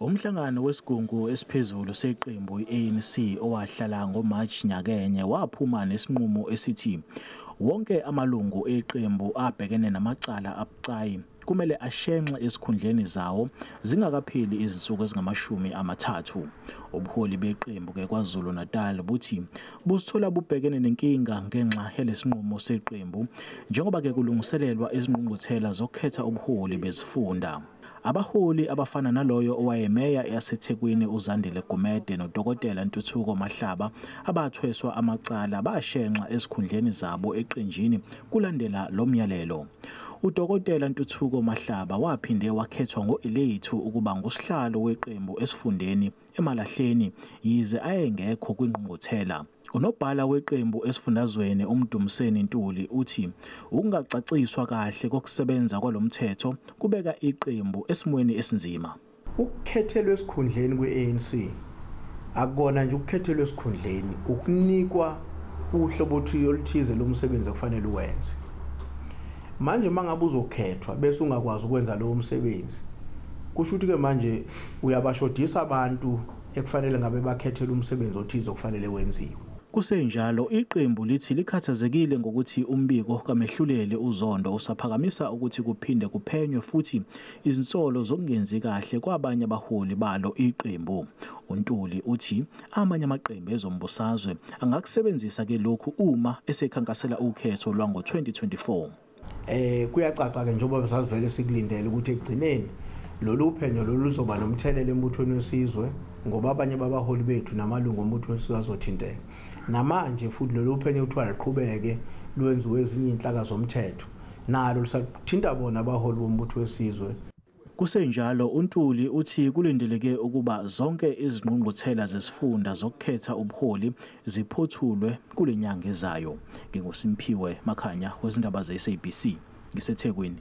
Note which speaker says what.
Speaker 1: Umhlangano wesigungu esiphezulu seqembu i-ANC owahlala ngoMarch nyakenye waphuma nesinqumo esithi wonke amalungu eqembu abhekene namacala abucayi kumele ashenxe esikhundleni zawo zingakapheli izinsuku ezingama-30. Ubuholi beqembu ke KwaZulu Natal buthi busithola bubhekene nenkinga ngenxa yalesinqumo seqembu njengoba ke kulungiselelwa izingqungquthela zokukhetha ubuholi bezifunda. Abaholi abafana naloyo owayemeya yaseThekwini uZandile Gumede noDokotela Ntuthuko Mahlaba abathweswa amacala bashenxa esikhundleni zabo eqenjini kulandela lo myalelo. UDokotela Ntuthuko Mahlaba waphinde wakhethwa ngo-Elethu ukuba ngusihlalo weqembu esifundeni eMalahleni yize ayengekho kwingqungquthela. Unobhala weqembu esifundazweni uMdumiseni Ntuli uthi ukungacaciswa kahle kokusebenza kwalomthetho kubeka iqembu esimweni esinzima.
Speaker 2: Ukukhethelwa esikhundleni kwe-ANC akukona nje ukukhethelwa esikhundleni, ukunikwa uhlobo oluthize lomsebenzi okufanele uwenze. Manje mangabe uzokhethwa bese ungakwazi ukwenza lowo msebenzi, kusho ukuthi ke manje uyabashodisa abantu ekufanele ngabe bakhethele umsebenzi othize okufanele wenziwe.
Speaker 1: Kusenjalo, iqembu lithi likhathazekile ngokuthi umbiko kamehluleli uZondo usaphakamisa ukuthi kuphinde kuphenywe futhi izinsolo zokungenzi kahle kwabanye abaholi balo iqembu. UNtuli uthi amanye amaqembu ezombusazwe angakusebenzisa ke lokhu uma esekhankasela ukhetho lwango-2024.
Speaker 2: Kuyacaca ke njengoba sasivele sikulindele ukuthi ekugcineni lolu phenyo lolu luzoba nomthelela embuthweni wesizwe, ngoba abanye babaholi bethu namalungu ombutho wesizwe azothinteka. Namanje futhi lolu phenyo kuthiwa liqhubeke lwenziwe ezinye inhlaka zomthetho, nalo lisathinta bona abaholi bombutho wesizwe.
Speaker 1: Kusenjalo, uNtuli uthi kulindeleke ukuba zonke izingqungquthela zesifunda zokukhetha ubuholi ziphothulwe kule nyanga ezayo. NginguSimphiwe Makhanya wezindaba ze-SABC ngiseThekwini.